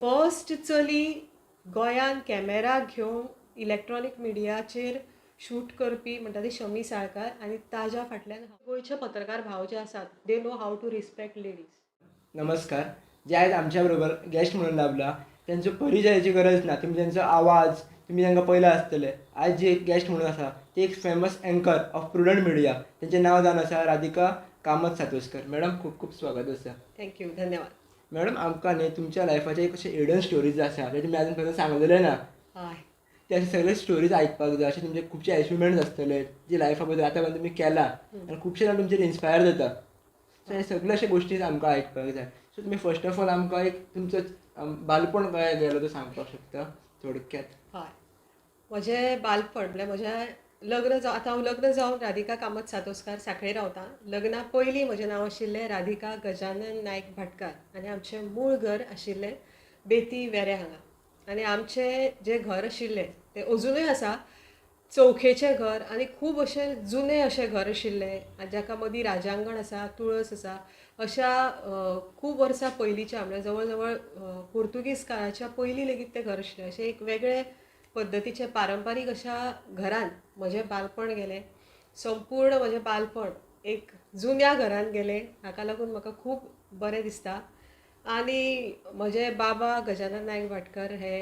First चली गोंयांत camera घेवन इलॅक्ट्रॉनीक मिडियाचेर शूट करपी म्हणटा ती शमी साळकार आनी ताज्या फाटल्यान गोंयचे पत्रकार भाव जे आसात, they know how to respect ladies. नमस्कार. जे आयज आमच्या बरोबर गेस्ट म्हणून लाभला त्यांचो परिचयाची गरज ना. तुमी त्यांचो आवाज तुमी तांकां पळयला आसतले. आयज जे गेस्ट म्हणून आसा ते एक famous anchor of Prudent Media. तेंचें नांव जावन आसा राधिका कामत सातोस्कर. मॅडम, खूब खूब स्वागत आसा. Thank you, धन्यवाद. मॅडम, आमकां न्ही तुमच्या लायफाचे एक अशे हिडन स्टोरीज आसा ते तुमी आजून पर्यंत सांगलेले ना. ते अशे सगळे स्टोरीज आयकपाक जाय. अशे तुमचे खुबशे अचिवमेंट्स आसतले जे लायफा बद्दल आतां पर्यंत तुमी केला आनी खुबशे जाण तुमचेर इन्स्पायर जाता. सो हे सगळे अशे गोश्टी आमकां आयकपाक जाय. सो तुमी फर्स्ट ऑफ ऑल आमकां एक तुमचो बालपण कशें गेलो तो सांगपाक शकता थोडक्यात? हय, म्हजें बालपण म्हणल्यार म्हजें लग्न जावन, आतां हांव लग्न जावन राधिका कामत सातोस्कार सांखळे रावता. लग्ना पयलीं म्हजें नांव आशिल्लें राधिका गजानन नायक भाटकार आनी आमचें मूळ घर आशिल्लें बेती वेऱ्या हांगा. आनी आमचें जें घर आशिल्लें तें अजुनूय आसा, चौखेचें घर आनी खूब अशें जुनें अशें घर आशिल्लें, जाका मदीं राजांगण आसा, तुळस आसा. अशा खूब वर्सां पयलींच्या, म्हणल्यार जवळ जवळ पुर्तुगीज काळाच्या पयलीं लेगीत तें घर आशिल्लें. अशें एक वेगळे पद्दतीचें पारंपारीक अशा घरान म्हजें बालपण गेलें. संपूर्ण म्हजें बालपण एक जुन्या घरान गेलें, हाका लागून म्हाका खूब बरें दिसता. आनी म्हजे बाबा गजानन नायक भाटकर हे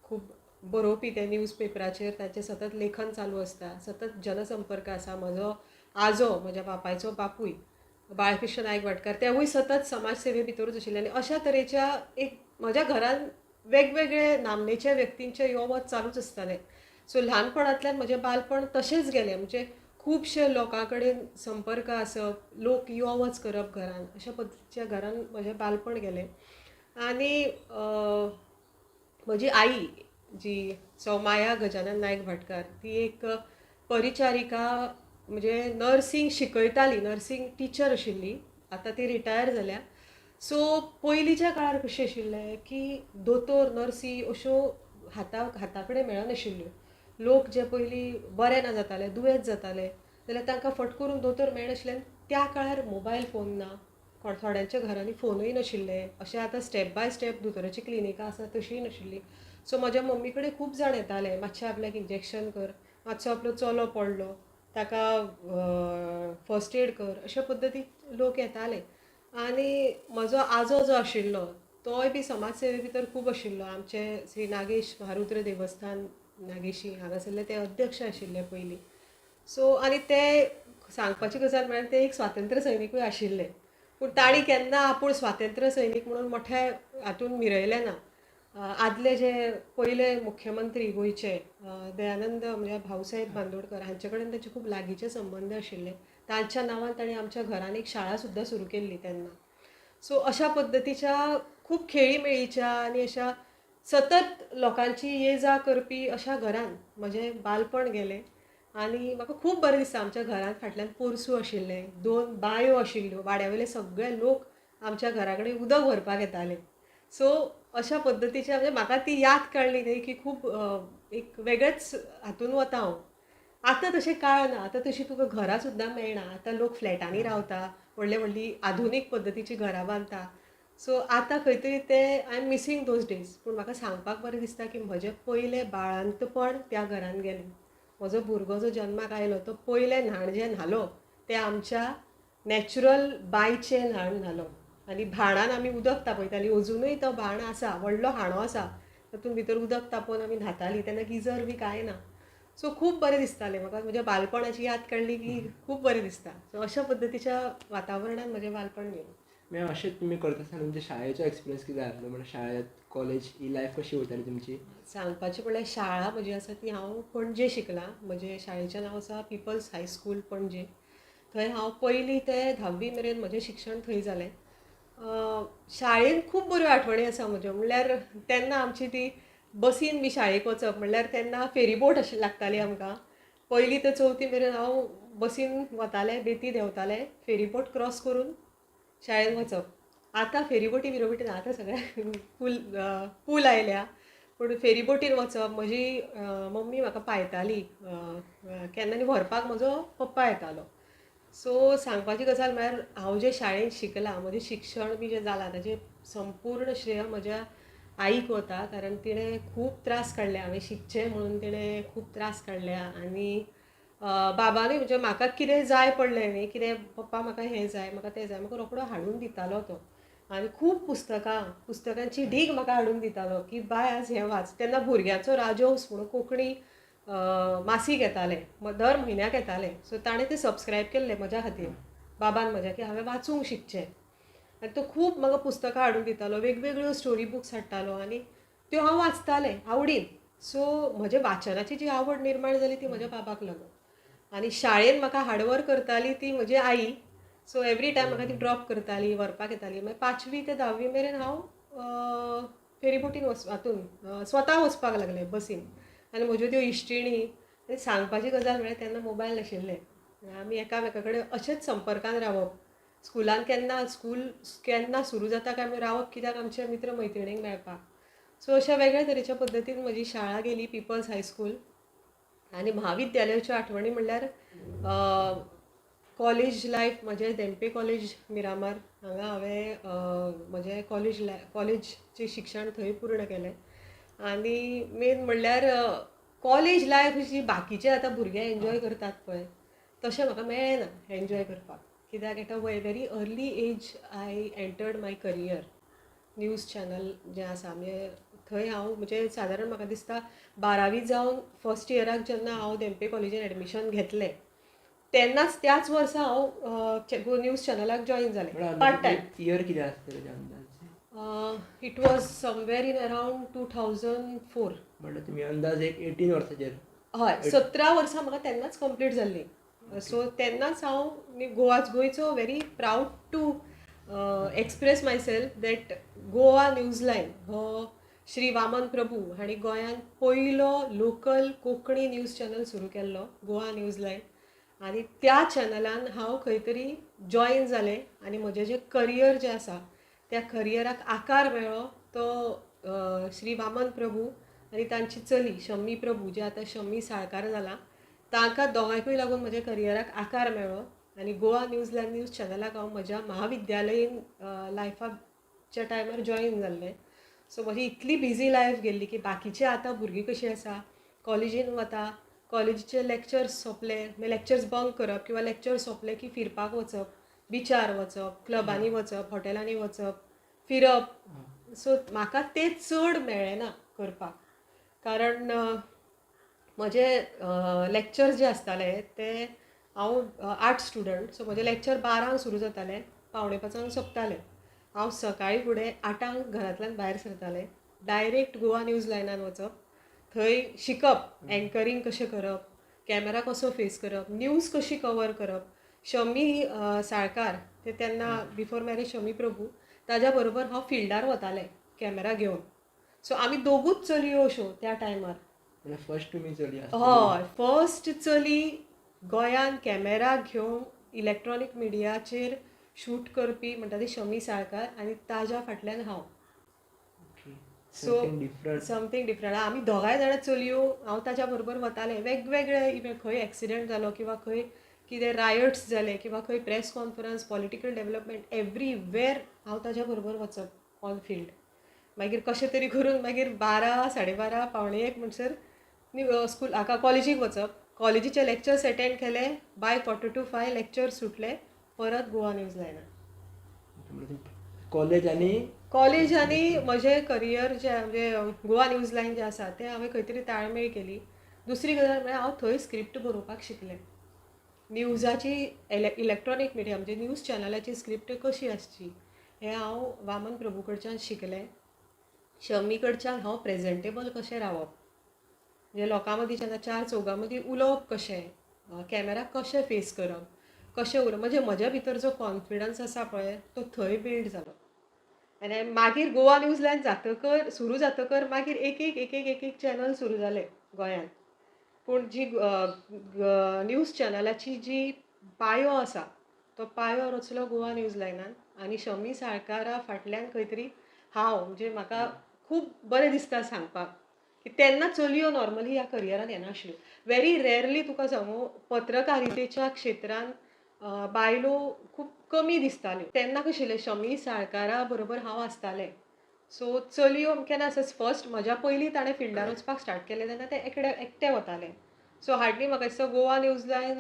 खूब बरोवपी. ते न्यूज पेपराचेर तांचें सतत लेखन चालू आसता, सतत जनसंपर्क आसा. म्हजो आजो, म्हज्या बापायचो बापूय बाळकृष्ण नायक भाटकार, तेवूय सतत समाज सेवे भितरूच आशिल्ले. आनी अशा तरेच्या एक म्हज्या घरान वेगवेगळे नामनेच्या व्यक्तींचें यो वच चालूच आसतालें. सो ल्हानपणांतल्यान म्हजें बालपण तशेंच गेलें, म्हणजे खुबशे लोकां कडेन संपर्क आसप, लोक यो वच करप घरान, अशा पद्दतीच्या घरान म्हजें बालपण गेलें. आनी म्हजी आई जी सौ माया गजानन नायक भाटकार, ती एक परिचारिका, म्हणजे नर्सींग शिकयताली, नर्सींग टिचर आशिल्ली. आतां ती रिटायर जाल्या. सो पयलींच्या काळार कशें आशिल्लें की दोतोर, नर्सी अश्यो हाता कडेन मेळनाशिल्ल्यो. लोक जे पयलीं बरे ना जाताले, दुयेंत जाताले जाल्यार तांकां फट करून दोतोर मेळनाशिल्ले. त्या काळार मोबायल फोन ना, थोड्यांच्या घरांनी फोनूय नाशिल्ले. अशें आतां स्टेप बाय स्टेप दोतोराची क्लिनिकां आसा तशीय नाशिल्ली. सो म्हज्या मम्मी कडेन खूब जाण येताले, मातशें आपल्याक इंजेक्शन कर, मातसो आपलो चलो पडलो ताका फर्स्ट एड कर, अशा पद्दतीन लोक येताले. आनी म्हजो आजो जो आशिल्लो तोय बी समाज सेवे भितर खूब आशिल्लो. आमचें श्री नागेश महारुद्र देवस्थान नागेशी हांगासरले ते अध्यक्ष आशिल्ले पयलीं. सो आनी ते सांगपाची गजाल म्हळ्यार ते एक स्वातंत्र्य सैनिकूय आशिल्ले, पूण तांणी केन्ना आपूण स्वातंत्र्य सैनीक म्हणून मोठ्या हातून मिरयलें ना. आदले जे पयले मुख्यमंत्री गोंयचे दयानंद, म्हणजे भाऊसाहेब बांदोडकर, हांचे कडेन तांचे खूब लागींचे संबंद आशिल्ले. तांच्या नांवान तांणी आमच्या घरान एक शाळा सुद्दां सुरू केल्ली तेन्ना. सो अशा पद्दतीच्या खूब खेळीमेळीच्या आनी अशा सतत लोकांची ये जा करपी अशा घरान म्हजें बालपण गेलें आनी म्हाका खूब बरें दिसता. आमच्या घरान फाटल्यान पोरसूं आशिल्लें, दोन बांयो आशिल्ल्यो, वाड्या वयले सगळे लोक आमच्या घरा कडेन उदक व्हरपाक येताले. सो अशा पद्दतीचे, म्हणजे म्हाका ती याद काडली न्ही की खूब एक वेगळेच हातून वता हांव. आतां तशें काळ ना, आतां तशी तुका घरां सुद्दां मेळना. आतां लोक फ्लॅटांनी रावता, व्हडले व्हडली आधुनीक पद्दतीची घरां बांदता. सो आतां खंय तरी ते I am missing those days. पूण म्हाका सांगपाक बरें दिसता की म्हजें पयलें बाळंतपण त्या घरान गेलें. म्हजो भुरगो जो जन्माक आयलो तो पयलें न्हाण जें न्हालो तें आमच्या नॅचरल बांयचें न्हाण न्हालो. आनी भाणान आमी उदक तापयतालीं, अजुनूय तो भाण आसा, व्हडलो हांडो आसा, तातूंत भितर उदक तापोवन आमी न्हातालीं. तेन्ना गिजर बी कांय ना. सो खूब बरें दिसतालें म्हाका. म्हज्या बालपणाची याद काडली की खूब बरें दिसता. सो अशा पद्दतीच्या वातावरणान म्हजें बालपण गेलें. मॅम, अशें तुमी करता आसतना तुमच्या शाळेचो एक्सपिरियन्स कितें आसलो? म्हणल्यार शाळेंत, कॉलेज ही लायफ कशी वयताली तुमची? सांगपाचें म्हणल्यार शाळा म्हजी आसा ती हांव पणजे शिकलां. म्हजें शाळेचें नांव आसा पिपल्स हायस्कूल पणजे. थंय हांव पयली ते धाव्वी मेरेन म्हजें शिक्षण थंय जालें. शाळेंत खूब बऱ्यो आठवणी आसा म्हज्यो. म्हणल्यार तेन्ना आमची ती बसीन बी शाळेक वचप, म्हणल्यार तेन्ना फेरीबोट अशी लागताली आमकां. पयली ते चवथी मेरेन हांव बसीन वतालें, बेती देंवतालें, फेरीबोट क्रॉस करून शाळेन वचप. आतां फेरीबोटी बिरोबोटी ना, आतां सगळ्या पूल पूल आयल्या, पूण फेरीबोटीर वचप. म्हजी मम्मी म्हाका पायताली केन्ना आनी व्हरपाक म्हजो पप्पा येतालो. सो सांगपाची गजाल म्हळ्यार हांव जे शाळेंत शिकलां, म्हजें शिक्षण बी जें जालां ताजें संपूर्ण श्रेय म्हज्या आईक वता, कारण तिणें खूब त्रास काडले, हांवें शिकचें म्हणून तिणें खूब त्रास काडल्या. आनी बाबानूय म्हणजे म्हाका कितें जाय पडलें न्ही, कितें पप्पा म्हाका हें जाय, म्हाका तें जाय, म्हाका रोकडो हाडून दितालो तो. आनी खूब पुस्तकांची ढीग म्हाका हाडून दितालो की बाय आज हें वाच. तेन्ना भुरग्यांचो राजहंस म्हणून कोंकणी मासीक येतालें, दर म्हयन्याक येतालें. सो ताणें तें सबस्क्रायब केल्लें म्हज्या खातीर, बाबान म्हज्या, की हांवें वाचूंक शिकचें. आनी तो खूब म्हाका पुस्तकां हाडून दितालो, वेगवेगळ्यो स्टोरी बुक्स हाडटालो आनी त्यो हांव वाचतालें आवडीन. सो म्हज्या वाचनाची जी आवड निर्माण जाली ती म्हज्या बाबाक लागून. आनी शाळेन म्हाका हार्डवर्क करताली ती म्हजी आई. सो एवरी टायम म्हाका ती ड्रॉप करताली, व्हरपाक येताली. मागीर 5वी ते 10वी मेरेन हांव फेरीबोटीन हातून स्वता वचपाक लागलें बसीन. आनी म्हज्यो त्यो इश्टिणी, आनी सांगपाची गजाल म्हळ्यार तेन्ना मोबायल नाशिल्ले, आमी एकामेका कडेन अशेंच संपर्कान रावप. स्कुलान केन्ना स्कूल केन्ना सुरू जाता काय म्हूण रावप, कित्याक आमच्या मित्र मैत्रिणींक मेळपाक. सो अशा वेगळ्या तरेच्या पद्दतीन म्हजी शाळा गेली, पिपल्स हायस्कूल. आनी म्हाविद्यालयाच्यो आठवणी म्हणल्यार कॉलेज लायफ म्हजें धेंपे कॉलेज मिरामार हांगा हांवें म्हजें कॉलेजचें शिक्षण थंय पूर्ण केलें. आनी मेन म्हणल्यार कॉलेज लायफ जी बाकीचे आतां भुरगे एन्जॉय करतात पळय, तशें म्हाका मेळ्ळें ना एन्जॉय करपाक, कित्याक at a very early age I entered my career. News channel जें आसा म्हणजे थंय हांव म्हणजे सादारण म्हाका दिसता 12वी जावन फर्स्ट इयराक जेन्ना हांव धेंपे कॉलेजीन एडमिशन घेतलें तेन्नाच त्याच वर्सा हांव न्यूज चॅनलाक जॉयन जालें पार्ट टायम. इयर कितें आसतलें अंदाज? It was somewhere in around 2004. म्हणल्यार तुमी अंदाज एक 18 वर्साचेर? हय, 17 वर्सां म्हाका तेन्नाच कंप्लीट जाल्लीं. सो तेन्नाच हांव गोंयचो very proud to express myself that Goa news line हो श्री वामन प्रभू हांणी गोंयांत पयलो लोकल कोंकणी न्यूज चॅनल सुरू केल्लो, गोवा न्यूज लायन. आनी त्या चॅनलान हांव खंय तरी जॉयन जालें आनी म्हजें जें करियर जें आसा त्या करियराक आकार मेळ्ळो तो श्री वामन प्रभू आनी तांची चली शम्मी प्रभू, जे आतां शम्मी साळकार जालां, तांकां दोगांयकूय लागून म्हज्या करियराक आकार मेळ्ळो. आनी गोवा न्यूज लायन न्यूज चॅनलाक हांव म्हज्या महाविद्यालयीन लायफाच्या टायमार जॉयन जाल्लें. सो म्हजी इतली बिजी लायफ गेल्ली की बाकीचे आतां भुरगीं कशीं आसा, कॉलेजीन वता, कॉलेजीचे लॅक्चर्स सोंपले मागीर लॅक्चर्स बंक करप किंवा लॅक्चर्स सोंपले की फिरपाक वचप, बिचार वचप, क्लबांनी वचप, हॉटेलांनी वचप, फिरप. सो म्हाका तें चड मेळ्ळें ना करपाक, कारण म्हजे लॅक्चर्स जे आसताले ते हांव आर्ट्स स्टुडंट, सो म्हजें लॅक्चर 12 सुरू जातालें, 4:45 सोंपतालें. हांव सकाळीं फुडें 8 घरांतल्यान भायर सरतालें, डायरेक्ट गोवा न्यूज लायनान वचप, थंय शिकप, एंकरींग कशें करप, कॅमेरा कसो फेस करप, न्यूज कशी कवर करप. शमी साळकार ते तेन्ना बिफोर मॅरेज शमी प्रभू, ताज्या बरोबर हांव फिल्डार वतालें कॅमेरा घेवन. सो आमी दोगूच चलयो अश्यो त्या टायमार. फर्स्ट तुमी चली? हय, फर्स्ट चली गोंयान कॅमेरा घेवन इलेक्ट्रॉनीक मिडियाचेर शूट करपी म्हणटा ती शमी साळकार आनी ताज्या फाटल्यान हांव. So something different. आमी दोगांय जाणां चलयो, हांव ताज्या बरोबर वतालें वेगवेगळे इव्हेंट, खंय एक्सिडंट जालो किंवा खंय कितें रायट्स जाले किंवा खंय press conference, political development, everywhere हांव ताज्या बरोबर वचप ऑन फिल्ड. मागीर कशें तरी करून मागीर 12, 12:30, 12:45 म्हणसर स्कूल हाका कॉलेजीक वचप, कॉलेजीचे लॅक्चर्स एटेंड केले, बाय 4:45 लॅक्चर सुटले, परत गोवा न्यूज लायनार. कॉलेज आनी कॉलेज आनी म्हजें करियर जें म्हणजे गोवा न्यूज लायन जें आसा तें हांवें खंय तरी ताळमेळ केली. दुसरी गजाल म्हळ्यार हांव थंय स्क्रिप्ट बरोवपाक शिकलें. न्यूजाची इलेक्ट्रॉनीक मिडिया म्हणजे न्यूज चॅनलाची स्क्रिप्ट कशी आसची हें हांव वामन प्रभू कडच्यान शिकलें. शमी कडच्यान हांव प्रेजेंटेबल कशें रावप, म्हणजे लोकां मदीं जेन्ना 4 चौगां मदीं उलोवप कशें, कॅमेरा कशें फेस करप, कशें उलोवप, म्हणजे म्हज्या भितर जो कॉन्फिडन्स आसा पळय तो थंय बिल्ड जालो. आनी मागीर गोवा न्यूज लायन जातकर, सुरू जातकर मागीर एक एक एक एक एक एक चॅनल सुरू जाले गोंयांत. पूण जी न्यूज चॅनलाची जी पायो आसा तो पायो रचलो गोवा न्यूज लायनान. आनी शमी साळकारा फाटल्यान खंय तरी हांव, म्हणजे म्हाका खूब बरें दिसता सांगपाक की तेन्ना चलयो नॉर्मली ह्या करियरान येनाशिल्ल्यो. वेरी रेरली तुका सांगू, पत्रकारितेच्या क्षेत्रान बायलो खूब कमी दिसताल्यो तेन्ना. कशें आशिल्लें, शमी साळकारा बरोबर हांव आसतालें. सो चलयो केन्ना आसा फर्स्ट म्हज्या पयलीं ताणें फिल्डार वचपाक स्टार्ट केलें तेन्ना ते एकटे वताले. सो हार्डली म्हाका दिसता गोवा न्यूज लायन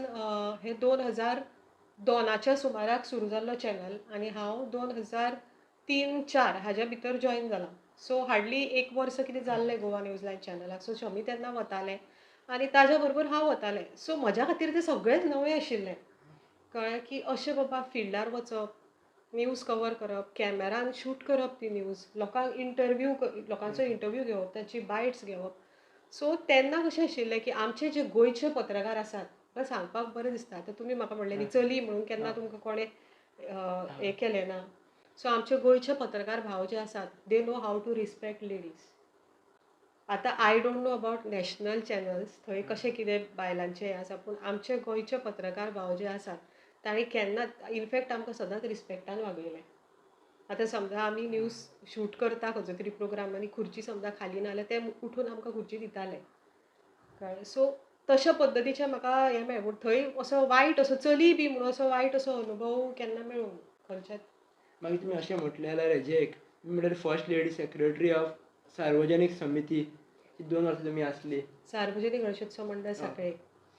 हे 2002च्या सुमाराक सुरू जाल्लो चॅनल आनी हांव 2003-04 हाज्या भितर जॉयन जालां. सो हार्डली एक वर्स कितें जाल्लें गोवा न्यूज लायन चॅनलाक. सो शमी तेन्ना वतालें आनी ताज्या बरोबर हांव वतालें. सो म्हज्या खातीर तें सगळेंच नवें आशिल्लें. कळ्ळें की अशें बाबा फिल्डार वचप, न्यूज कवर करप, कॅमेरान शूट करप ती न्यूज, लोकांक इंटरव्यू, लोकांचो इंटरव्यू घेवप, तांची बायट्स घेवप. सो तेन्ना कशें आशिल्लें की आमचे जे गोंयचे पत्रकार आसात, म्हाका सांगपाक बरें दिसता. आतां तुमी म्हाका म्हणलें न्ही चली म्हणून केन्ना तुमकां कोणें हें केलें ना. सो आमचे गोंयचे पत्रकार भाव जे आसात, they know how to respect ladies. आतां I don't know about national channels, थंय कशें कितें बायलांचें हें आसा, पूण आमचे गोंयचे पत्रकार भाव जे आसात तांणी केन्ना इनफेक्ट आमकां सदांच रिस्पेक्टान वागयलें. आतां समजा आमी न्यूज शूट करता खंयचो तरी प्रोग्राम आनी खुर्ची समजा खाली ना जाल्यार ते उठून आमकां खुर्ची दिताले. कळ्ळें? सो तशा पद्दतीचें म्हाका हें मेळ्ळें. पूण थंय असो वायट असो चली बी म्हणून असो वायट असो अनुभव केन्ना मेळूंक खंयच्याच. मागीर तुमी अशें म्हटलें जाल्यार हेजें एक तुमी म्हणल्यार फर्स्ट लेडी सेक्रेटरी ऑफ सार्वजनीक समिती 2 वर्सां तुमी आसली. सार्वजनीक गणेशोत्सव मंडळ सांखळे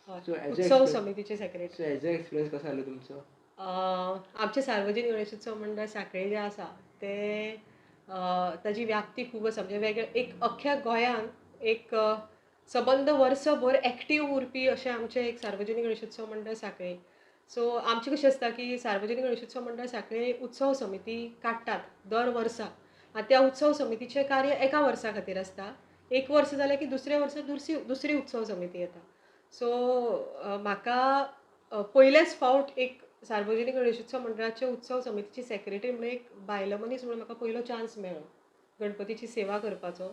उत्सव समितीचे सेक्रेटरी. सो हेजो एक्सपिरियन्स कसो आसलो तुमचो? आमचें सार्वजनीक गणेशोत्सव मंडळ सांखळे जें आसा तें ताजी व्याप्ती खूब आसा. म्हणजे वेगळे एक अख्ख्या गोंयांत एक सबंद वर्सभर एक्टीव उरपी अशें आमचें एक सार्वजनीक गणेशोत्सव मंडळ सांखळे. सो आमचें कशें आसता की सार्वजनीक गणेशोत्सव मंडळ सांखळे उत्सव समिती काडटात दर वर्सा आनी त्या उत्सव समितीचें कार्य एका वर्सा खातीर आसता. एक वर्स जालें की दुसऱ्या वर्सा दुसरी उत्सव समिती येता. सो म्हाका पयलेच फावट एक सार्वजनीक गणेशोत्सव मंडळाचे उत्सव समितीची सेक्रेटरी म्हणून एक बायल मनीस म्हणून म्हाका पयलो चान्स मेळ्ळो गणपतीची सेवा करपाचो.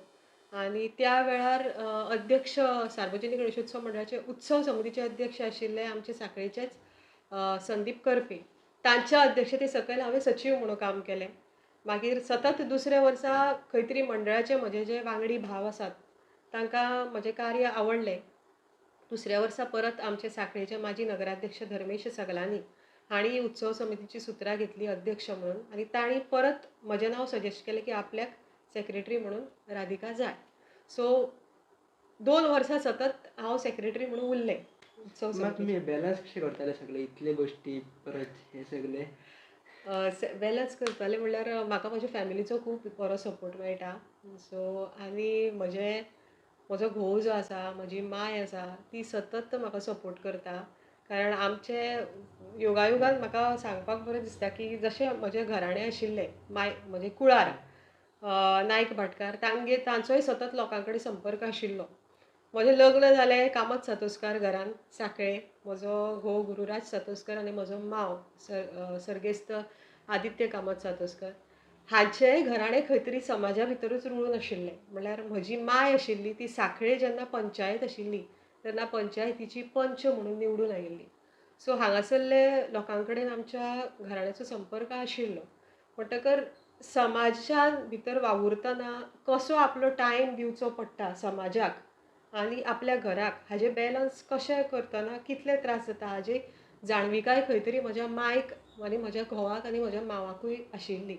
आनी त्या वेळार अध्यक्ष सार्वजनीक गणेशोत्सव मंडळाचे उत्सव समितीचे अध्यक्ष आशिल्ले आमचे सांखळेचेच संदीप कर्पे. तांच्या अध्यक्षते सकयल हांवें सचीव म्हणून काम केलें. मागीर सतत दुसऱ्या वर्सा खंय तरी मंडळाचे म्हजे जे वांगडी भाव आसात तांकां म्हजें कार्य आवडलें. दुसऱ्या वर्सा परत आमचे सांखळेचे माजी नगराध्यक्ष धर्मेश सगलानी हांणी उत्सव समितीची सुत्रां घेतली अध्यक्ष म्हणून आनी तांणी परत म्हजें नांव सजेस्ट केलें की आपल्याक सेक्रेटरी म्हणून राधिका जाय. सो 2 वर्सां सतत हांव सेक्रेटरी म्हणून उरलें उत्सव समिती. तुमी बॅलन्स कशें करताले सगळे इतले गोश्टी परत हे सगळे बॅलन्स करताले? म्हणल्यार म्हाका म्हज्या फॅमिलीचो खूब बरो सपोर्ट मेळटा. सो आनी म्हजो घोव जो आसा, म्हजी माय आसा, ती सतत म्हाका सपोर्ट करता. कारण आमचे योगायोगान म्हाका सांगपाक बरें दिसता की जशें म्हजें घराणें आशिल्लें, माय म्हजें कुळार नायक भाटकार, तांचोय सतत लोकां कडेन संपर्क आशिल्लो. म्हजें लग्न जालें कामत सातोस्कार घरान सांखळे. म्हजो घोव गुरुराज सातोस्कर आनी म्हजो माव सर्गेस्त आदित्य कामत सातोस्कर हांचेंय घराणें खंय तरी समाजा भितरूच रुळून आशिल्लें. म्हणल्यार म्हजी माय आशिल्ली ती सांखळे जेन्ना पंचायत आशिल्ली तेन्ना पंचायतीची पंच म्हणून निवडून आयिल्ली. सो हांगासरले लोकां कडेन आमच्या घराण्याचो संपर्क आशिल्लो. म्हणटकर समाजान भितर वावुरतना कसो आपलो टायम दिवचो पडटा समाजाक आनी आपल्या घराक, हाजें बॅलन्स कशें करतना कितले त्रास जाता हाजी जाणविकाय खंय तरी म्हज्या मायक आनी म्हज्या घोवाक आनी म्हज्या मावाकूय आशिल्ली.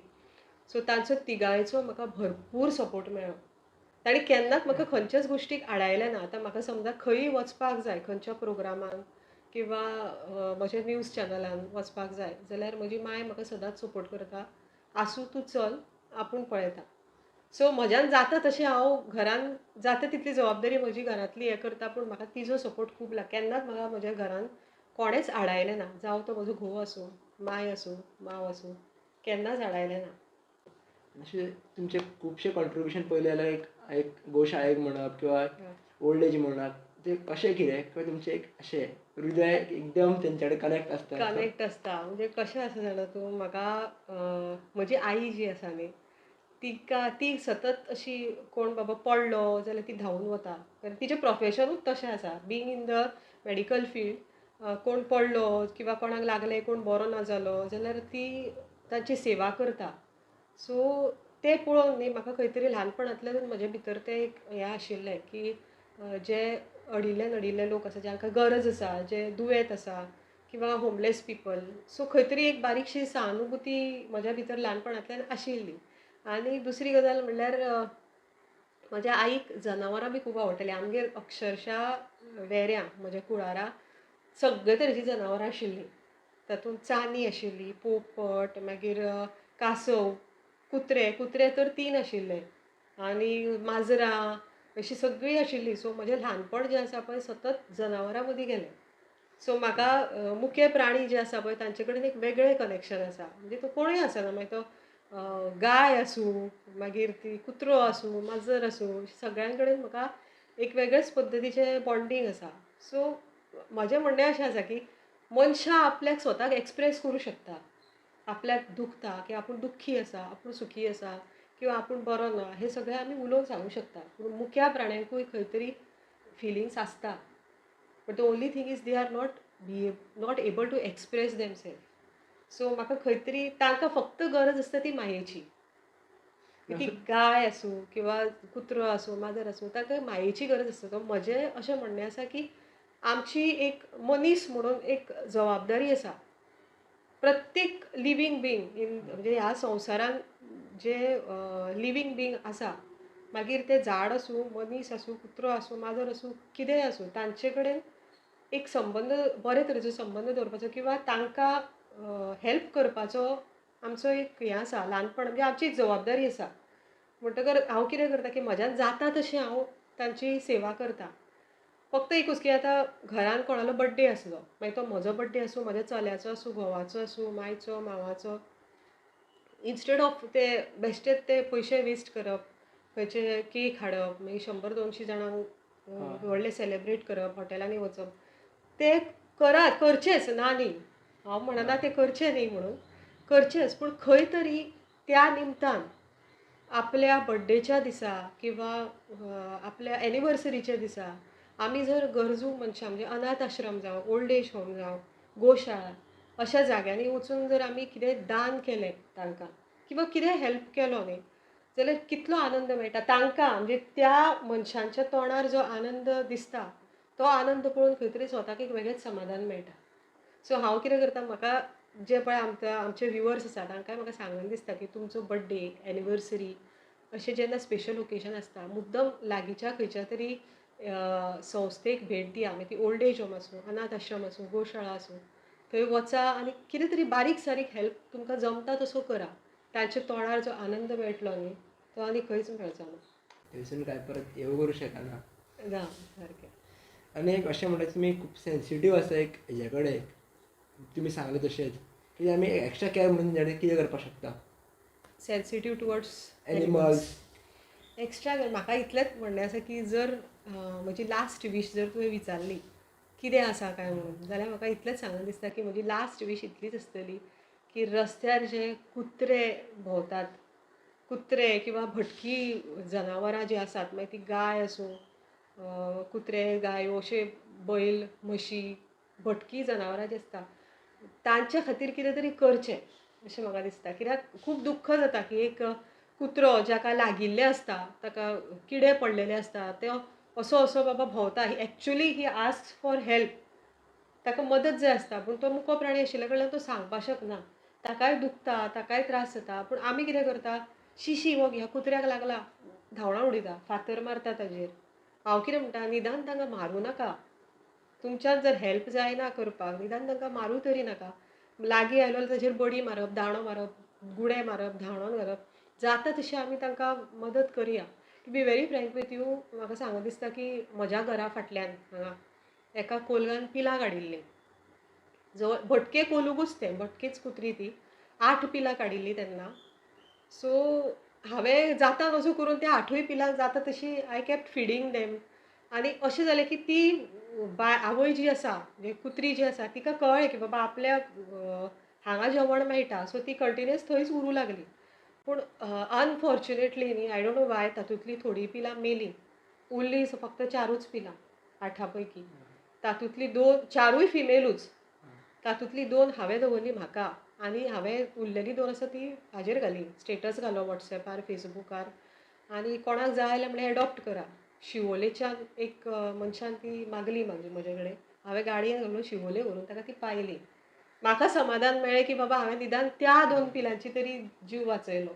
सो तांचो तिगांयचो म्हाका भरपूर सपोर्ट मेळ्ळो. तांणी केन्नाच म्हाका खंयच्याच गोश्टीक आडायलें ना. आतां म्हाका समजा खंयी वचपाक जाय, खंयच्या प्रोग्रामाक किंवां म्हज्या न्यूज चॅनलान वचपाक जाय जाल्यार म्हजी माय म्हाका सदांच सपोर्ट करता, आसूं तूं चल, आपूण पळयता. सो म्हज्यान जाता तशें हांव घरान जाता तितली जबाबदारी म्हजी घरांतली हें करता, पूण म्हाका तिजो सपोर्ट खूब लागता. केन्नाच म्हाका म्हज्या घरान कोणेंच आडायलें ना, जावं तो म्हजो घोव आसूं, माय आसूं, माव आसूं, केन्नाच आडायलें ना. अशें तुमचें खुबशें कॉन्ट्रिब्युशन पळयलें जाल्यार एक गोशाळेक म्हणप किंवा ओल्ड एज म्हणप, ते कशें कितें किंवा तुमचें एक अशें हृदय एकदम तेंच्या कडेन कनेक्ट आसता. कनेक्ट आसता म्हणजे कशें आसा जाणा तूं, म्हाका म्हजी आई जी आसा न्ही, तिका ती सतत अशी कोण बाबा पडलो जाल्यार ती धांवून वता, कारण तिचें प्रोफेशनूच तशें आसा, being in the medical field. कोण पडलो किंवां कोणाक लागलें, कोण बरो ना जालो जाल्यार ती तांची सेवा करता. सो तें पळोवन न्ही म्हाका खंय तरी ल्हानपणांतल्यान म्हजे भितर तें एक हें आशिल्लें की जे अडिल्ले नडिल्ले लोक आसा, जांकां गरज आसा, जे दुयेंत आसा किंवां होमलेस पिपल, सो खंय तरी एक बारीकशी सहानुभूती म्हज्या भितर ल्हानपणांतल्यान आशिल्ली. आनी दुसरी गजाल म्हणल्यार म्हज्या आईक जनावरां बी खूब आवडटालीं. आमगेर अक्षरशा वेऱ्यां म्हज्या कुळारा सगळे तरेचीं जनावरां आशिल्लीं. तातूंत चानी आशिल्ली, पोपट, मागीर कासव, कुत्रे, कुत्रे तर 3 आशिल्ले आनी माजरां अशीं सगळीं आशिल्लीं. सो म्हजें ल्हानपण जें आसा पळय सतत जनावरां मदीं गेलें. सो म्हाका मुके प्राणी जे आसा पळय तांचे कडेन एक वेगळें कनेक्शन आसा. म्हणजे तो कोणूय आसना, मागीर तो गाय आसूं, मागीर ती कुत्रो आसूं, माजर आसूं, सगळ्यां कडेन म्हाका एक वेगळेच पद्दतीचें बॉन्डींग आसा. सो म्हजें म्हणणें अशें आसा की मनशां आपल्याक स्वताक एक्सप्रेस करूं शकता. आपल्याक दुखता की आपूण दुख्खी आसा, आपूण सुखी आसा किंवा आपूण बरो ना, हें सगळें आमी उलोवन सांगूं शकता. पूण मुक्या प्राण्यांकूय खंय तरी फिलिंग्स आसता, but the only thing is they are not able to express themselves. So म्हाका खंय तरी तांकां फक्त गरज आसता ती मायेची. ती गाय आसूं किंवा कुत्रो आसूं, माजर आसूं, तांकां मायेची गरज आसता. सो म्हजें अशें म्हणणें आसा की आमची एक मनीस म्हणून एक जबाबदारी आसा प्रत्येक लिवींग बींग इन, म्हणजे ह्या संवसारान जे लिवींग बींग आसा, मागीर तें झाड आसूं, मनीस आसूं, कुत्रो आसूं, माजर आसूं, कितेंय आसूं, तांचे कडेन एक संबंद, बरे तरेचो संबंद दवरपाचो किंवा तांकां हेल्प करपाचो आमचो एक हें आसा ल्हानपण, म्हणजे आमची एक जबाबदारी आसा. म्हणटकर हांव कितें करता की म्हज्यान जाता तशें हांव तांची सेवा करता. फक्त एकूच की आतां घरान कोणालो बड्डे आसलो, मागीर तो म्हजो बड्डे आसूं, म्हज्या चल्याचो आसूं, घोवाचो आसूं, मायचो, मावाचो, इन्स्टेड ऑफ ते बेश्टेच ते पयशे वेस्ट करप, खंयचे केक हाडप, मागीर 100-200 जाणांक व्हडलें सेलेब्रेट करप, हॉटेलांनी वचप, ते करात, करचेच ना न्ही, हांव म्हणना तें करचें न्ही म्हणून, करचेंच, पूण खंय तरी त्या निमतान आपल्या बड्डेच्या दिसा किंवा आपल्या एनिवर्सरीच्या दिसा आमी जर गरजू मनशां, म्हणजे अनाथ आश्रम जावं, ओल्ड एज होम जावं, गोशाळा अशा जाग्यांनी वचून जर आमी कितें दान केलें तांकां किंवा कितें हेल्प केलो न्ही, जाल्यार कितलो आनंद मेळटा तांकां. म्हणजे त्या मनशांच्या तोंडार जो आनंद दिसता तो आनंद पळोवन खंय तरी स्वताक एक वेगळेंच समाधान मेळटा. सो हांव कितें करता, म्हाका जे पळय आमचे व्युवर्स आसा तांकांय म्हाका सांगून दिसता की तुमचो बड्डे, एनिवर्सरी अशें जेन्ना स्पेशल ओकेजन आसता, मुद्दम लागींच्या खंयच्या तरी संस्थेक भेट दिया, मागीर ती ओल्ड एज होम आसूं, अनाथ आश्रम आसूं, गोशाळा आसूं, थंय वचा आनी कितें तरी बारीक सारीक हेल्प तुमकां जमता तसो करा. तांच्या तोंडार जो आनंद मेळटलो न्ही तो आनी खंयच मेळचो ना. थंयसून काय परत हें करूं शकना ना सारकें. आनी एक अशें म्हणटा तुमी खूब सेन्सिटीव आसा एक हेज्या कडेन, तुमी सांगलें तशेंच की आमी एक्स्ट्रा कॅर म्हणून तेंच्या कितें करपाक शकता. सेन्सिटीव टुवर्ड्स एनिमल्स एक्स्ट्रा म्हाका इतलेंच म्हणणें आसा की जर म्हजी लास्ट वीश जर तुवें विचारली कितें आसा काय म्हणून, जाल्यार म्हाका इतलेंच सांगून दिसता की म्हजी लास्ट वीश इतलीच आसतली की रस्त्यार जे कुत्रे भोंवतात, कुत्रे किंवा भटकी जनावरां जीं आसात, मागीर ती गाय आसूं, कुत्रे, गायो, अशे बैल, म्हशी, भटकी जनावरां जीं आसता तांच्या खातीर कितें तरी करचें अशें म्हाका दिसता. कित्याक खूब दुख्ख जाता की एक कुत्रो जाका लागिल्लें आसता, ताका किडे पडलेले आसता, ते असो असो बाबा भोंवता, actually he ask for help, ताका मदत जाय आसता, पूण तो मुको प्राणी आशिल्ल्या कडल्यान तो सांगपाक शकना, ताकाय दुखता, ताकाय त्रास जाता. पूण आमी कितें करता, शिशी हो ह्या कुत्र्याक लागला, धांवडावन उडयता, फातर मारता ताजेर. हांव कितें म्हणटा, निदान तांकां मारूं नाका, तुमच्यान जर हेल्प जायना करपाक, निदान तांकां मारूं तरी नाका. लागीं आयलो जाल्यार ताजेर बडी मारप, दांडो मारप, गुडे मारप, धांवडावन घालप, जाता तशें आमी तांकां मदत करया. To be very frank with you, म्हाका सांगून दिसता की म्हज्या घरा फाटल्यान हांगा एका कोलगान पिलां काडिल्लीं, जवळ भटके कोलूगूच तें, भटकेच कुत्री ती, 8 पिलां काडिल्लीं तेन्ना. सो हांवें जाता तसो करून त्या 8ूय पिलांक जाता तशी I kept feeding them. आनी अशें जालें की ती बाय आवय जी आसा, म्हणजे कुत्री जी आसा, तिका कळ्ळें की बाबा आपल्या हांगा जेवण मेळटा, सो ती कंटिन्युअस थंयच उरूं लागली. पूण अनफॉर्च्युनेटली न्ही, I don't know वाय, तातूंतलीं थोडीं पिलां मेलीं, उरलीं फक्त 4ूच पिलां 8 पैकी. तातूंतलीं 2, 4ूय फिमेलूच, तातूंतलीं 2 हांवें दवरलीं म्हाका, आनी हांवें उरलेलीं 2 आसा ती हाजेर घाली, स्टेटस घालो वॉट्सॅपार, फेसबुकार, आनी कोणाक जाय जाल्यार म्हणलें एडॉप्ट करा. शिवोलेच्यान एक मनशान ती मागली म्हजे कडेन, हांवें गाडयेन घालून शिवोले व्हरून ताका ती पायली. म्हाका समाधान मेळ्ळें की बाबा हांवें निदान त्या 2 पिलांची तरी जीव वाचयलो.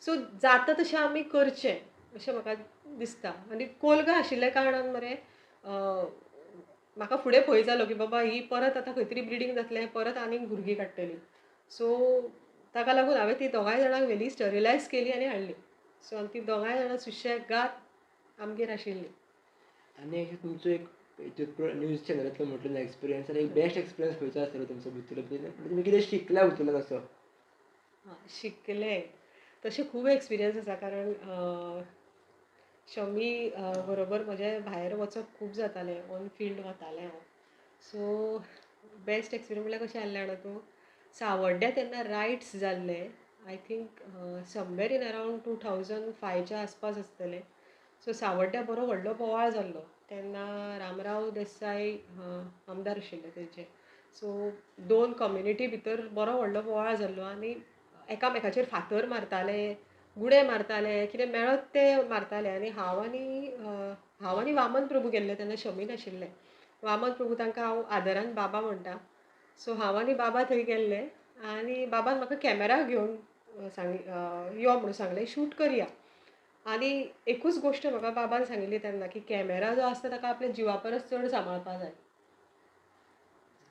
सो जाता तशें आमी करचें अशें म्हाका दिसता. आनी कोलगा आशिल्ल्या कारणान मरे म्हाका फुडें भंय जालो की बाबा ही परत आतां खंय तरी ब्लिडींग जातलें, परत आनीक भुरगीं काडटली. सो ताका लागून हांवें ती दोगांय जाणांक व्हेली, स्टरिलायज केली आनी हाडली. सो आनी ती दोगांय जाणां सुशेगाद आमगेर आशिल्लीं. आनी एक तुमचो एक न्यूज चॅनलांतलो म्हटलो एक्सपिरियन्स, एक बेस्ट एक्सपिरियन्स खंयचो आसतलो तुमचो भितरलो, तुमी कितें शिकल्या भितरल्यान असो? शिकलें तशें खूब एक्सपिरियन्स आसा, कारण शमी बरोबर म्हजें भायर वचप खूब जातालें, ऑन फिल्ड वतालें हांव. सो बेस्ट एक्सपिरियन्स म्हणल्यार कशें जालें जाणा तूं, सावड्ड्या तेन्ना रायट्स जाल्ले, I think somewhere in around 2005च्या आसपास आसतलें. सो सावड्ड्या बरो व्हडलो बोवाळ जाल्लो तेन्ना, रामराव देसाय आमदार आशिल्ले थंयचे. सो दोन कम्युनिटी भितर बरो व्हडलो बोवाळ जाल्लो आनी एकामेकाचेर फातर मारताले, गुडे मारताले, कितें मेळत ते मारताले. आनी हांव आनी वामन प्रभू गेल्ले तेन्ना, शमी नाशिल्लें. वामन प्रभू तांकां हांव आदरान बाबा म्हणटा. सो हांव आनी बाबा थंय गेल्ले आनी बाबान म्हाका कॅमेरा घेवन सांग यो म्हणून सांगलें, शूट करया. आनी एकूच गोश्ट म्हाका बाबान सांगिल्ली तेन्ना की कॅमेरा जो आसता ताका आपल्या जिवा परस चड सांबाळपा जाय.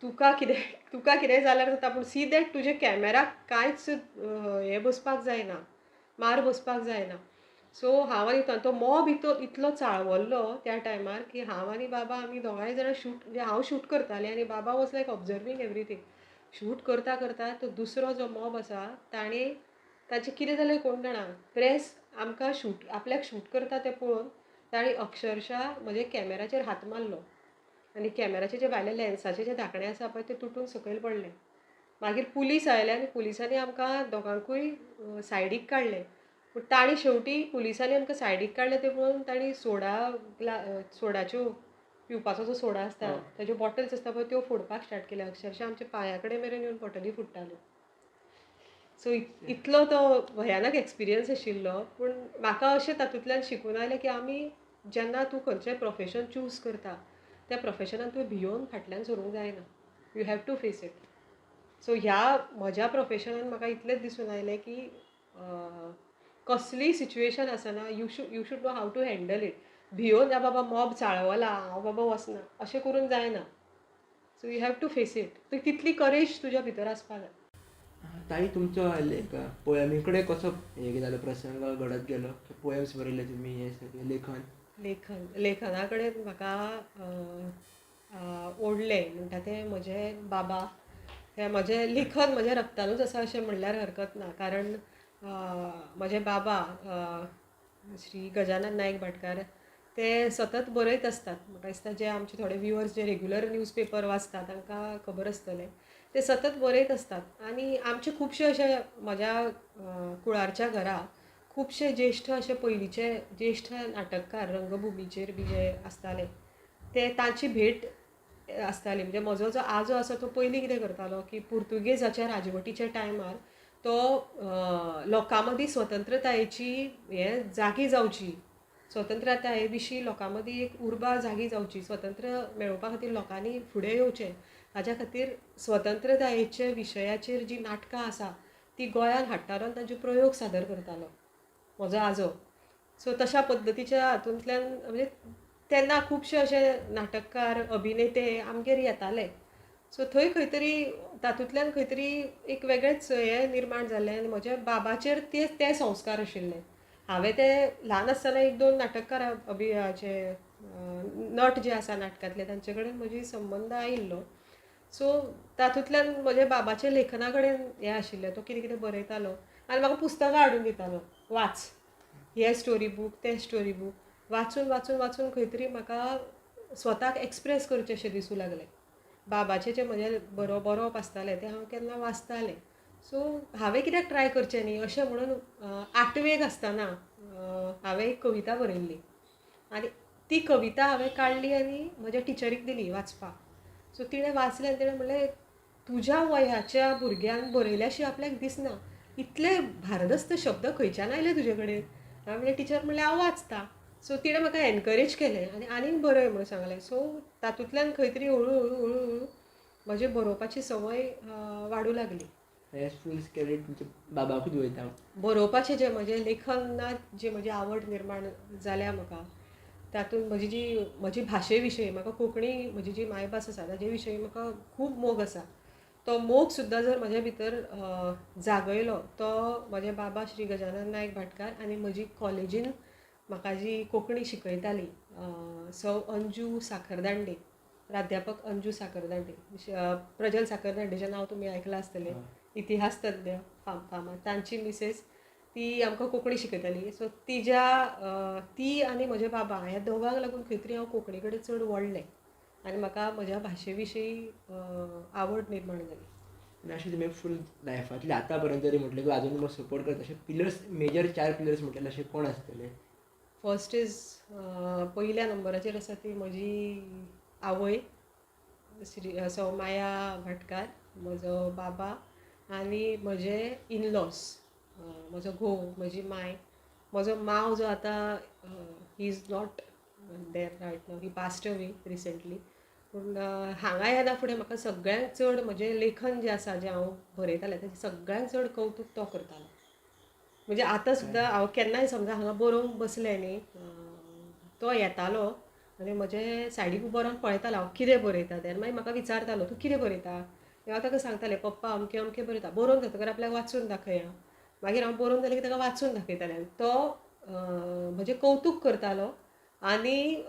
तुका कितेंय जाल्यार जाता, पूण सी that तुजे कॅमेराक कांयच हें बसपाक जायना, मार बसपाक जायना. सो हांव आनी तो मॉब इतलो चाळवल्लो त्या टायमार की हांव आनी बाबा आमी दोगांय जाणां शूट, म्हणजे हांव शूट करतालें आनी बाबा was like observing everything. Shoot करता करता तो दुसरो जो मॉब आसा ताणें ताचें कितें जालें कोण जाणा, प्रेस आमकां शूट आपल्याक शूट करता तें पळोवन ताणें अक्षरशा म्हज्या कॅमेराचेर हात मारलो आनी कॅमेराचे जे भायले लेन्साचे जे धाकणे आसा पळय ते तुटून सकयल पडले. मागीर पुलीस आयले आनी पुलिसांनी आमकां दोगांकूय सायडीक काडले. पूण तांणी शेवटी पुलिसांनी आमकां सायडीक काडले ते पळोवन तांणी सोडा सोडाच्यो, पिवपाचो जो सोडा आसता ताज्यो बॉटल्स आसता पळय त्यो फोडपाक स्टार्ट केले. अक्षरशा आमच्या पांया कडेन मेरेन येवन बॉटली फुट्टाल्यो. सो इतलो तो भयानक एक्सपिरियन्स आशिल्लो. पूण म्हाका अशें तातूंतल्यान शिकून आयलें की आमी जेन्ना तूं खंयचें प्रोफेशन चूज करता त्या प्रोफेशनान तुवें भियोवन फाटल्यान सरूंक जायना, you have to face it. So ह्या म्हज्या प्रोफेशनान म्हाका इतलेंच दिसून आयलें की कसलीय सिच्युएशन आसना, you should know how to handle it. भियोन ना बाबा मॉब चाळवला हांव बाबा वचना अशें करून जायना. So you have to face it. तितली करेज तुज्या भितर आसपाक जाय. ताई, तुमचो लायक पोयमी कडेन कसो हें जालो, प्रसंग घडत गेलो? पोयम्स बरयले तुमी, हें सगळें लेखन? लेखन, लेखना कडेन म्हाका ओडलें म्हणटा तें म्हजे बाबा. हें म्हजें लेखन म्हज्या रक्तानूच आसा अशें म्हणल्यार हरकत ना, कारण म्हजे बाबा श्री गजानन नायक भाटकार ते सतत बरयत आसतात. म्हाका दिसता जे आमचे थोडे व्युअर्स जे रेगुलर न्यूज पेपर वाचतात तांकां खबर आसतलें, ते सतत बरयत आसतात. आनी आमचे खुबशे अशे म्हज्या कुळारच्या घरा खुबशे ज्येश्ठ, अशे पयलींचे ज्येश्ठ नाटककार रंगभुमीचेर बी जे आसताले ते तांची भेट आसताली. म्हणजे म्हजो जो आजो आसा तो पयलीं कितें करतालो की पुर्तुगेजाच्या राजवटीच्या टायमार तो लोकां मदीं स्वतंत्रतायेची हें जागी जावची, स्वतंत्रताये विशीं लोकां मदीं एक उर्बा जागी जावची, स्वतंत्र मेळोवपा खातीर लोकांनी फुडें येवचें, हाज्या खातीर स्वतंत्रतायेच्या विशयाचेर जी नाटकां आसा ती गोंयांत हाडटालो आनी तांचे प्रयोग सादर करतालो म्हजो आजो. सो तशा पद्दतीच्या हातूंतल्यान म्हणजे तेन्ना खुबशे अशे नाटककार, अभिनेते आमगेर येताले. सो थंय खंय तरी तातूंतल्यान खंय तरी एक वेगळेंच हें निर्माण जालें आनी म्हज्या बाबाचेर ते ते संस्कार आशिल्ले. हांवें ते ल्हान आसतना एक दोन नाटककार, अभियाचे नट जे आसा नाटकांतले, तांचे कडेन म्हजी संबंद आयिल्लो. सो तातूंतल्यान म्हज्या बाबाच्या लेखना कडेन हें आशिल्लें. तो कितें कितें बरयतालो आनी म्हाका पुस्तकां हाडून दितालो, वाच हे स्टोरी बूक, ते स्टोरी बूक. वाचून वाचून वाचून खंय तरी म्हाका स्वताक एक्सप्रेस करचें अशें दिसूं लागलें. बाबाचें जें म्हजें बरोवप आसतालें तें हांव केन्ना वाचतालें. सो हांवें कित्याक ट्राय करचें न्ही अशें म्हणून आठवेक आसतना हांवें एक कविता बरयल्ली आनी ती कविता हांवें काडली आनी म्हज्या टिचरीक दिली वाचपाक. सो तिणें वाचलें आनी तिणें म्हणलें, तुज्या वयाच्या भुरग्यान बरयल्याशी आपल्याक दिसना, इतले भारदस्त शब्द खंयच्यान आयले तुजे कडेन? हांवें म्हणलें टिचर, म्हणलें हांव वाचतां. सो तिणें म्हाका एनकरेज केलें आनी आनीक बरय म्हणून सांगलें. सो तातूंतल्यान खंय तरी हळू हळू हळू हळू म्हजी बरोवपाची संवय वाडूं लागली. हें फूल क्रेडीट तुमच्या बाबाकूच वयता. बरोवपाचें जें म्हजें लेखनात जी म्हजी आवड निर्माण जाल्या म्हाका, तातूंत म्हजी जी म्हजी भाशे विशयी, म्हाका कोंकणी म्हजी जी मायभास आसा ताजे विशयी म्हाका खूब मोग आसा. तो मोग सुद्दां जर म्हज्या भितर जागयलो तो म्हजे बाबा श्री गजानन नायक भाटकार आनी म्हजी कॉलेजीन म्हाका जी कोंकणी शिकयताली सौ अंजू साखरदांडे, प्राध्यापक अंजू साखरदांडे, प्रजल साखरदांडेचें नांव तुमी आयकलां आसतलें, इतिहास तज्ञ फामाद, तांची मिसेस, ती आमकां कोंकणी शिकयताली. सो तिज्या ती आनी म्हजे बाबा ह्या दोगांक लागून खंय तरी हांव कोंकणी कडेन चड वळ्ळें आनी म्हाका म्हज्या भाशे विशीं आवड निर्माण जाली. आनी अशें तुमी फूल लायफांतले आतां पर्यंत तरी म्हटलें किंवा आजून तुमकां सपोर्ट करता अशे पिलर्स, मेजर 4 पिलर्स म्हटलें अशे कोण आसतले? फर्स्ट is पयल्या नंबराचेर आसा ती म्हजी आवय श्री सौ माया भाटकार, म्हजो बाबा आनी म्हजे इनलॉज, म्हजो घोव, म्हजी माय, म्हजो मांव जो आतां he is not there right now, he passed away recently. पूण हांगा येना फुडें म्हाका सगळ्यांत चड म्हजें लेखन जें आसा, जें हांव बरयतालें, तेजें सगळ्यांत चड कवतूक तो करतालो. म्हणजे आतां सुद्दां हांव केन्नाय समजा हांगा बरोवंक बसलें न्ही, तो येतालो आनी म्हजे सायडीक उबो रावन पळयतालो हांव कितें बरयता तें, आनी मागीर म्हाका विचारतालो तूं कितें बरयता. हांव ताका सांगतालें पप्पा अमकें अमकें बरयता, बरोवन जातकर आपल्याक वाचून दाखय. मागीर हांव बरोवन जालें की ताका वाचून दाखयतालें आनी तो म्हजें कवतूक करतालो. आनी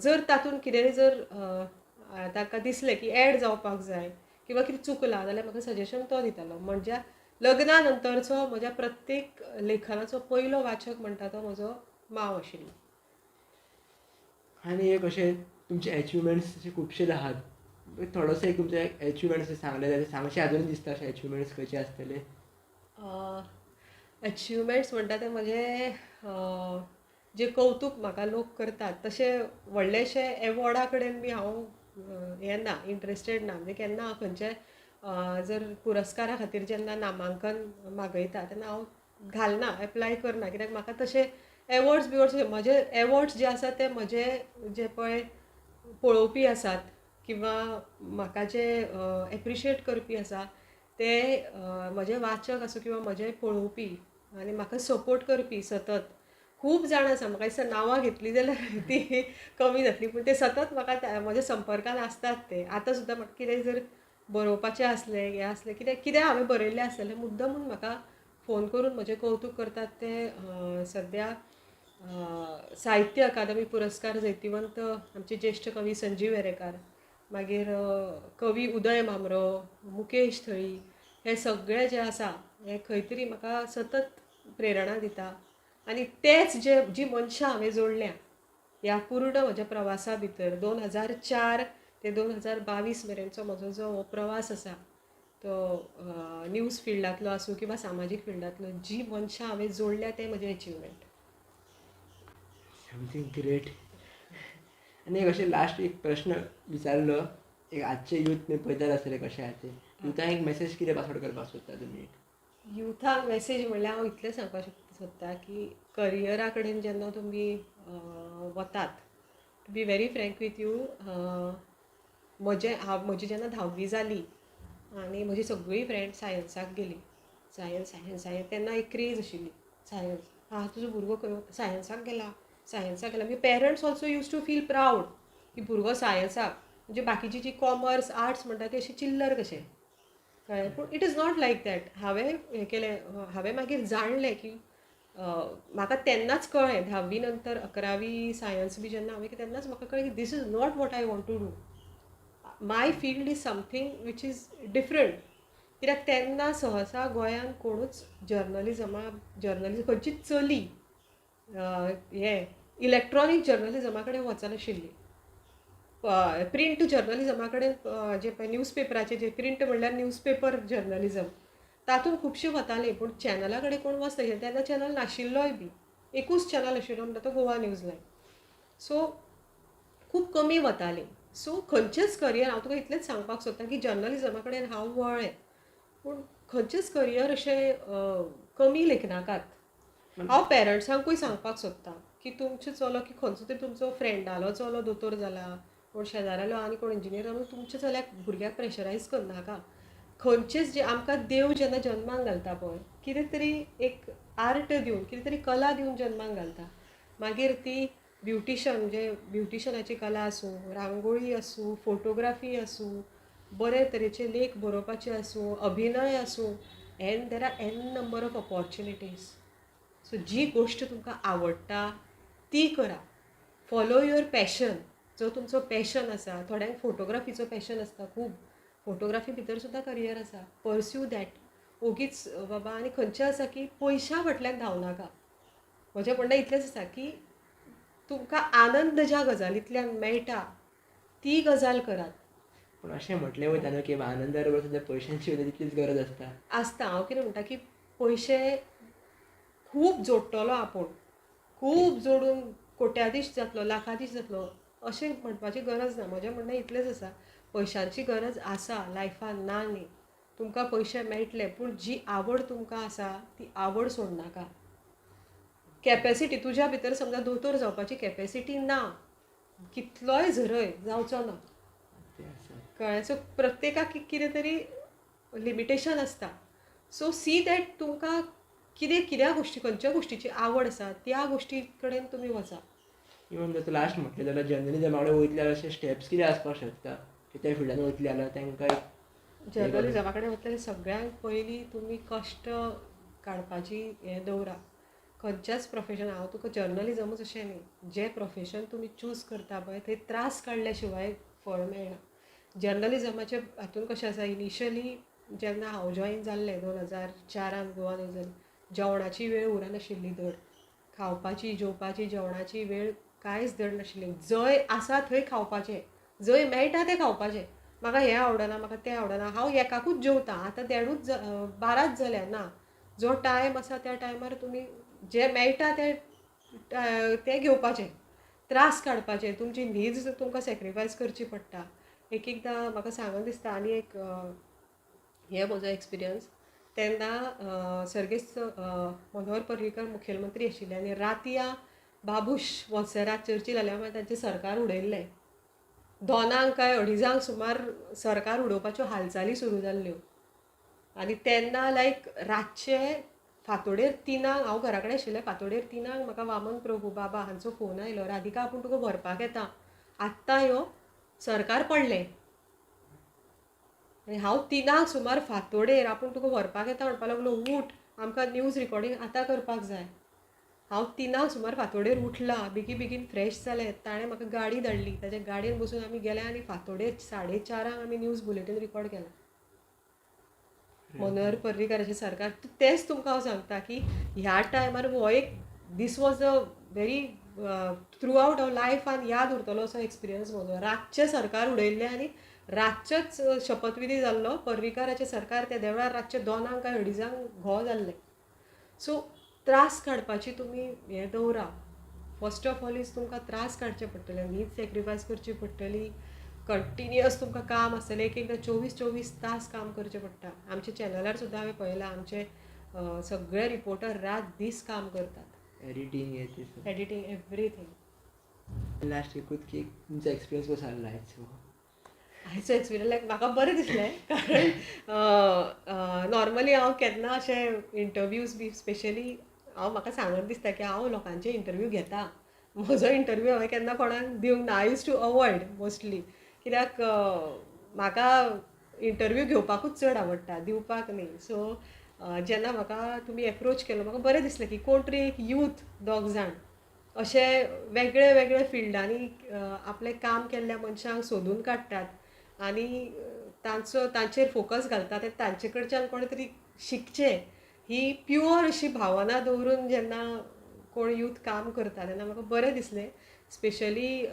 जर तातूंत कितेंय जर ताका दिसलें की एड जावपाक जाय किंवा कितें चुकलां जाल्यार म्हाका सजेशन तो दितालो. म्हणजे लग्ना नंतरचो म्हज्या प्रत्येक लेखनाचो पयलो वाचक म्हणटा तो म्हजो मांव आशिल्लो. आनी एक अशें तुमचे एचिवमेंट्स अशे खुबशे आहात, थोडोसो एक तुमचे एचिवमेंट्स सांगले जाल्यार सांगचे आजून दिसता अशे एचिवमेंट्स खंयचे आसतले? एचिवमेंट्स म्हणटा ते म्हजे जे कवतूक म्हाका लोक करतात तशें व्हडलेशे एवॉर्डा कडेन बी हांव हें ना, इंट्रस्टेड ना. म्हणजे केन्ना हांव खंयचे जर पुरस्कारा खातीर जेन्ना नामांकन मागयता तेन्ना हांव घालना, एप्लाय करना, कित्याक म्हाका तशें एवॉर्ड्स बिवॉर्ड्स म्हजे एवॉर्ड्स जे आसा ते म्हजे जे पळय पळोवपी आसात किंवा म्हाका जे एप्रिशिएट करपी आसा ते म्हजे वाचक आसूं किंवा म्हजे पळोवपी आनी म्हाका सपोर्ट करपी सतत खूब जाण आसा. म्हाका दिसता नांवां घेतली जाल्यार ती कमी जातली, पूण ते सतत म्हाका म्हज्या संपर्कान आसतात. ते आतां सुद्दां म्हाका कितें जर बरोवपाचें आसलें, हें आसलें, कितें कितें हांवें बरयल्लें आसलें जाल्यार मुद्दम म्हूण म्हाका फोन करून म्हजें कवतूक करतात. ते सद्या साहित्य अकादमी पुरस्कार जैतिवंत आमचे ज्येश्ठ कवी संजीव वेरेंकार, मागीर कवी उदय म्हांबरो, मुकेश थळी, हे सगळे जे आसा हे खंय तरी म्हाका सतत प्रेरणा दिता. आनी तेच जे जी मनशां हांवें जोडल्या ह्या पूर्ण म्हज्या प्रवासा भितर 2004 ते 2022 मेरेनचो म्हजो जो हो प्रवास आसा तो न्यूज फिल्डांतलो आसूं किंवा सामाजीक फिल्डांतलो, जी मनशां हांवें जोडल्या ते म्हजें एचिवमेंट. Something great. आनी एक अशें लास्ट एक प्रश्न विचारलो, एक आजचे यूथ मी पळयता आसतले कशें आहा ते, युथांक एक मेसेज कितें पास आवट करपाक सोदता तुमी? युथांक मेसेज म्हणल्यार हांव इतलें सांगपाक सोदता की करियरा कडेन जेन्ना तुमी वतात, to be very frank with you, म्हजें हांव म्हजी जेन्ना 10वी जाली आनी म्हजी सगळीं फ्रेंड्स सायन्साक गेली, सायन्स सायन्स सायन्स, तेन्ना एक क्रेज आशिल्ली सायन्स, हा तुजो भुरगो खंय सायन्साक गेला, सायन्साक गेला. मागीर parents also use to feel proud की भुरगो सायन्साक, म्हणजे बाकीची जी कॉमर्स आर्ट्स म्हणटा ती अशी चिल्लर कशें, कळ्ळें. पूण it is not like that. हांवें हें केलें, हांवें मागीर जाणलें की म्हाका तेन्नाच कळ्ळें 10वी नंतर 11वी सायन्स बी जेन्ना हांवें तेन्नाच म्हाका कळ्ळें की this is not what I want to do, my field is something which is different. कित्याक तेन्ना सहसा गोंयांत कोणूच जर्नलिझम खंयचीच चली हें इलेक्ट्रॉनीक जर्नलिझमा कडेन वचनाशिल्ली. प्रिंट जर्नलिझमा कडेन जे पळय न्यूज पेपराचे जे प्रिंट म्हणल्यार न्यूज पेपर जर्नलिझम तातूंत खुबशे वताले, पूण चॅनला कडेन कोण वचनाशिल्ले. तेन्ना चॅनल नाशिल्लोय बी, एकूच चॅनल आशिल्लो म्हणटा तो गोवा न्यूज लायव्ह. सो खूब कमी वताली. सो खंयचेच करियर, हांव तुका इतलेंच सांगपाक सोदता की जर्नलिझमा कडेन हांव वळ्ळें, पूण खंयचेच करियर अशें कमी लेखनाकात. हांव पेरंट्सांकूय सांगपाक सोदता की तुमचो चलो की खंयचो तरी तुमचो फ्रेंडालो चलो दोतोर जाला, कोण शेजाऱ्यालो आनी कोण इंजिनियर जाला, तुमच्या चल्याक भुरग्याक प्रेशरायज करनाका. खंयचेच जे आमकां देव जेन्ना जन्माक घालता पळय, कितें तरी एक आर्ट दिवन, कितें तरी कला दिवन जन्माक घालता. मागीर ती ब्युटिशन, म्हणजे ब्युटिशनाची कला आसूं, रांगोळी आसूं, फोटोग्राफी आसूं, बरे तरेचे लेख बरोवपाचे आसूं, अभिनय आसूं, and there are n number of opportunities. So जी गोश्ट तुमकां आवडटा ती करा. Follow your passion. जो तुमचो पॅशन आसा, थोड्यांक फोटोग्राफीचो पॅशन आसता, खूब फोटोग्राफी भितर सुद्दां करियर आसा, पर्स्यू that. ओगीच बाबा आनी खंयचें आसा की पयशां फाटल्यान धांवनाका. म्हजें म्हणणें इतलेंच आसा की तुमकां आनंद ज्या गजालींतल्यान मेळटा ती गजाल करात. पूण अशें म्हटलें वयता न्हू की आनंदा बरोबर सुद्दां पयशांची सुद्दां तितलीच गरज आसता. आसता. हांव कितें म्हणटा की पयशे खूब जोडटलो आपूण, खूब जोडून कोट्याधीश जातलो, लाखाधीश जातलो अशें म्हणपाची गरज ना. म्हजें म्हणणें इतलेंच आसा, पयशांची गरज आसा लायफान, ना न्ही. तुमकां पयशे मेळटले, पूण जी आवड तुमकां आसा ती आवड सोडनाका. कॅपेसिटी तुज्या भितर समजा दोतोर जावपाची कॅपेसिटी ना, कितलोय झरय जावचो ना. कळ्ळें? सो प्रत्येकाक कितें तरी लिमिटेशन आसता. सो सी that तुमकां कितें कित्या गोश्टी, खंयच्या गोश्टीची आवड आसा त्या गोश्टी कडेन तुमी वचा. इवन जर लास्ट म्हटलें जाल्यार जर्नलिजमा कडेन वयतले जाल्यार अशे स्टेप्स कितें आसपाक शकता की त्या फिल्डान वयतले जाल्यार तांकां? जर्नलिजमा कडेन वतले सगळ्यांत पयलीं तुमी कश्ट काडपाची हें दवरा. खंयच्याच प्रोफेशन, हांव तुका जर्नलिजमूच अशें न्ही, जें प्रोफेशन तुमी चूज करता पळय थंय त्रास काडल्या शिवाय फळ मेळना. जर्नलिजमाचे हातून कशें आसा, इनिशियली जेन्ना हांव जॉयन जाल्लें 2004 गोवा न्यूजान, जेवणाची वेळ उरनाशिल्ली धड, खावपाची जेवपाची जेवणाची वेळ कांयच धड नाशिल्ली. जंय आसा थंय खावपाचें, जंय मेळटा तें खावपाचें. म्हाका हें आवडना, म्हाका तें आवडना, हांव एकाकूच जेवता, आतां देडूच 12च जाल्या ना. जो टायम आसा त्या टायमार तुमी जें मेळटा तें घेवपाचें, त्रास काडपाचे, तुमची न्हीद तुमकां सॅक्रिफायस करची पडटा. एक एकदां म्हाका सांगून दिसता आनी एक हे म्हजो एक्सपिरियन्स. तेन्ना सर्गेस्त मनोहर पर्रीकर मुखेलमंत्री आशिल्ले आनी रातया बाबूश मोन्सेरात चर्चील जाल्या मागीर तांचें सरकार उडयल्लें. 2 काय 2:30 सुमार सरकार उडोवपाच्यो हालचाली सुरू जाल्ल्यो. आनी तेन्ना लायक रातचे फांतोडेर 3 हांव घरा कडेन आशिल्लें, फांतोडेर 3 म्हाका वामन प्रभू बाबा हांचो फोन आयलो, राधिका आपूण तुका व्हरपाक येता, आत्तां यो, सरकार पडलें. आनी हांव 3 सुमार फांतोडेर आपूण तुका व्हरपाक येता म्हणपाक लागलो, उठ आमकां न्यूज रिकॉर्डींग आतां करपाक जाय. हांव 3 सुमार फांतोडेर उठलां, बेगीन बेगीन फ्रेश जालें, ताणें म्हाका गाडी धाडली, ताच्या गाडयेन बसून आमी गेले आनी फांतोडेर 4:30 आमी न्यूज बुलेटीन रिकॉर्ड केलां. मनोहर पर्रीकाराचें सरकार. तेंच तुमकां हांव सांगता की ह्या टायमार हो एक this was a very throughout हांव लायफान याद उरतलो असो एक्सपिरियन्स म्हजो. रातचें सरकार उडयल्लें आनी रातचेच शपथविधी जाल्लो पर्रीकाराचें सरकार, त्या वेळार रातचे 2 काय 2:30 घो जाल्लें. सो त्रास काडपाची तुमी हें दवरा. फर्स्ट ऑफ ऑल is तुमकां त्रास काडचे पडटले, न्हीद सॅक्रिफायस करची पडटली, कंटिन्युअस तुमकां काम आसतलें, एक एकदां 24-24 तास काम करचें पडटा. आमच्या चॅनलार सुद्दां हांवें पळयलां, आमचे सगळे रिपोर्टर रात दीस काम करतात, एडिटींग एडिटींग एवरीथींग. लास्ट एकूच की तुमचो एक्सपिरियन्स कसो आसलो आयचो? आयचो एक्सपिरियन्स लायक म्हाका बरें दिसलें, कारण नॉर्मली हांव केन्ना अशें इंटरव्यूज बी स्पेशली हांव म्हाका सांगत दिसता की हांव लोकांचे इंटरव्यू घेता, म्हजो इंटरव्यू हांवें केन्ना कोणाक दिवंक ना. I use to avoid mostly, कित्याक म्हाका इंटरव्यू घेवपाकूच चड आवडटा, दिवपाक न्ही. सो जेन्ना म्हाका तुमी एप्रोच केलो म्हाका बरें दिसलें की कोण तरी एक यूथ दोग जाण अशे वेगळे वेगळे फिल्डांनी आपलें काम केल्ल्या मनशांक सोदून काडटात आनी तांचो तांचेर फोकस घालतात, तांचे कडच्यान कोणें तरी शिकचें ही प्युअर अशी भावना दवरून जेन्ना कोण यूथ काम करता तेन्ना म्हाका बरें दिसलें. स्पेशली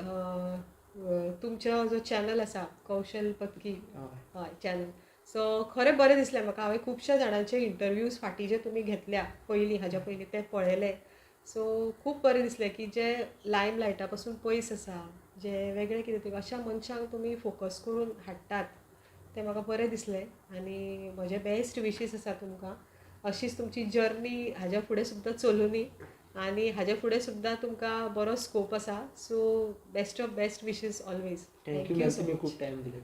तुमचो जो चॅनल आसा कौशल पत्की हय चॅनल, सो खरें बरें दिसलें म्हाका. हांवें खुबश्या जाणांचे इंटरव्यूज फाटीं जे तुमी घेतल्या पयलीं हाज्या पयलीं ते पळयले, सो खूब बरें दिसलें की जे लायम लायटा पासून पयस आसा, जे वेगळे कितें तरी अशा मनशांक तुमी फोकस करून हाडटात तें म्हाका बरें दिसलें. आनी म्हजे बेस्ट विशीस आसा तुमकां, अशीच तुमची जर्नी हाज्या फुडें सुद्दां चलुनी आनी हाज्या फुडें सुद्दां तुमकां बरो स्कोप आसा. So best of best wishes always. Thank you ma'am, तुमी खूब टायम दिलो.